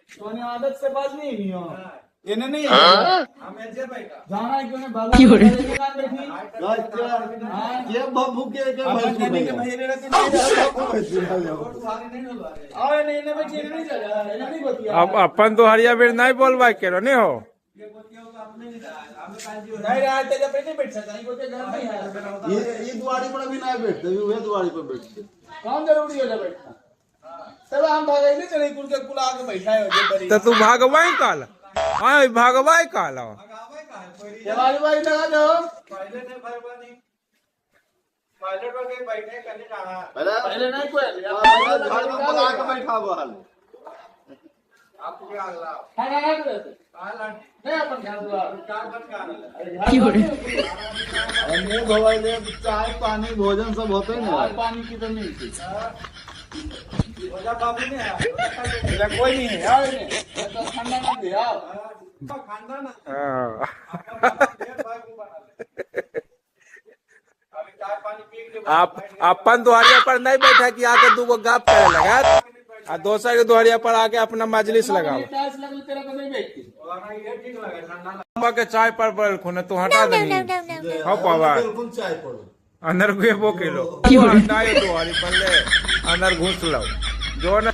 सोने आदत से बाज नहीं नहीं हो। इन्हें नहीं जाना है क्यों नहीं भागा दुकान बैठी। के बब्बू के के अपन जाने के भैंसुर भैया रहते नहीं भैया। आओ इन्हें इन्हें बैठी इन्हें नहीं जा इन्हें नहीं बतिया। अब अपन दोहरिया बेर नहीं बोलबा के रहो, नहीं हो। नहीं रहा तो जब नहीं बैठ सकता नहीं कोई घर नहीं है। ये दुआरी पर अभी नहीं बैठते, अभी वह दुआरी पर बैठते। कौन जरूरी है बैठना? तब हम भागे नहीं चले कुल के कुल आके बैठा है जो बड़ी। तो तू भागवाई काल, हाँ भागवाई काल। जवारी वारी लगा दो। पहले पहले नहीं कोई घर में बुला के बैठा हुआ हाल। खाना खा के रहते। नहीं अपन खाना हुआ। अरे झाड़ और मुंह धोवाई ले, चाय पानी भोजन सब होते है ना। और पानी की तो नहीं थी। इधर कोई नहीं है यार इन्हें। ये तो ठंडा ना दे यार। हाँ। आप अपन दुआरिया पर नहीं बैठा कि आके दूगो गप करे लगा आ दोसर के दुआरिया पर आके अपना मजलिस लगाओ। टाइल्स लगल तेरा को नहीं बैठती। अम्बा के चाय पर बोल खुने तू हटा No, दही। no, no, no, no. हो पावा। बिल्कुल चाय पड़ो। अंदर घुसबो केलो, हटाए दुआरी पर ले अंदर घुस लो जो न।